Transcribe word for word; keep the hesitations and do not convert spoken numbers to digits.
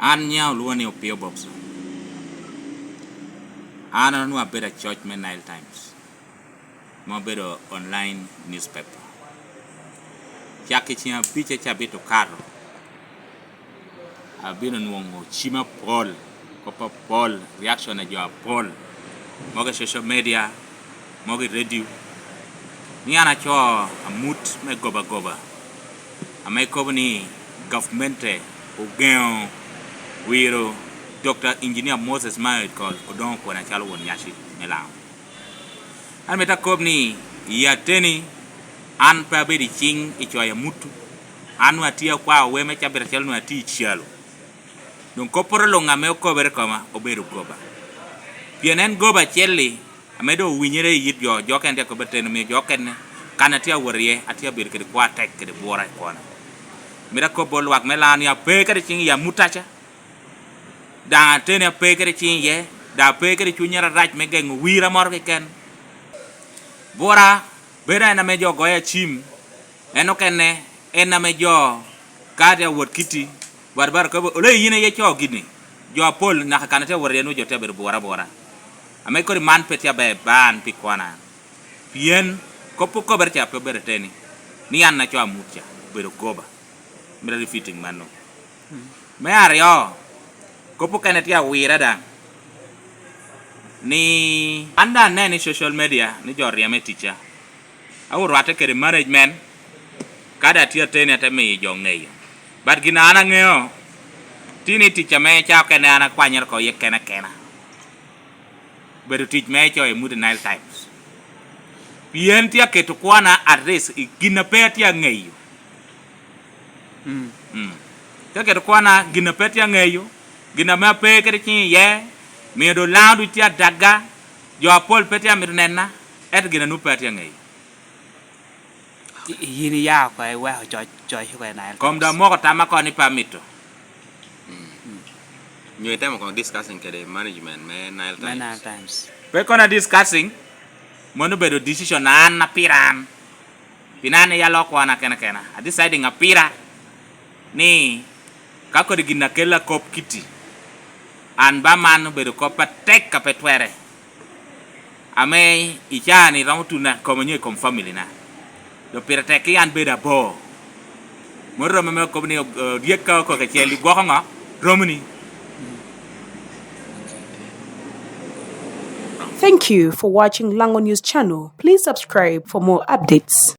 An nyiŋa olwoŋo ni Opio Bobson. An onwoŋo abedo acoc me Nile Times, ma obedo online newspaper. Cak i ceŋ abic cabit okato, abino nwoŋo cim apol, kop apol, reaction a jo apol, mogo i social media, mogo i radio, ni an acoo amut me goba goba, ame kobo ni gavmente ogeŋo wiro Doctor Engineer Moses Mayo Col Odongo Okone acalo won nyaci me Laŋo. An mito akob ni, i ateni, an pe abedo i ciŋ i coyo amutu. An onwoŋo atye akwao wer me cabit acel, onwoŋo atye i calo. Doŋ kopporo luŋ ame okobere koma obedo goba. Pien en goba acel-li, ame doŋ owinyere i yit jo, jo okene tye akobo ateni, omio jo okene, kan atye awot iye, atye abedo kede kwo atek kede bwura i kwona. Mito akob bot lwak me Laŋo ni ape kede ciŋ i amuttaca, daŋ ateni ape kede ciŋ iye, daŋ ape kede cunnyere arac me geŋo wira moro keken. Bwura bedo en ame jo goyo acim, en okene en ame jo ka tye awot kiti, barabara kobo, "Oloo yin aye icoo gini." Jo apol naka kan atye awot iye, nwoŋo jo tye abedo bwura abwura. Ame kodi man pe tye aber ba an pi kwona. Pien kop okobere ca pe obedo ateni, ni an acoo amut ca, obedo goba. Mito repeating mano. Me aryo, kop okene tye awira daŋ, ni an daŋ aneno i social media ni jo ryema i ticca. Aorwatte kede management, ka daŋ tye ateni ate miyo jo ŋeyo. But gin an aŋeo, tye ni tic ame ca okene an akwanyere oko iye kena kena. Bedo tic me coyo i Mudi Nile Times. Pien tye aketo kwana at risk i gin a pe atye aŋeyo. Mm. Mm. Tye aketo kwana gin a pe atye aŋeyo, gin ame ape kede ciŋ iye, mio doŋ Laŋo duc tye adagga, jo apol pe tye amito nena, ento gin a nwoŋo pe atye aŋeyo. I-, yin iya oko iweko coc, coc oko i Nile Kom Times. Dok moko tamma oko ni pe amito. Mm. Nyo itemo kono discussing kede management me Nile Me Times? Nile Times. Pe kono discussing, mano obedo decision an a pira an. Pien an iya lok wan akena kena. A deciding a pira ni ka kodi gin a kella kop kiti, an ba man obedo kop atek a pe twere. Ame i caa-ni romo tuna koma nyo i kom family na. Doŋ pire tek ki an bedo abor. Mot romo me okobo ni, eh, odyek ka okok acel i gwoko ŋo? Romo ni. Thank you for watching Lango News Channel. Please subscribe for more updates.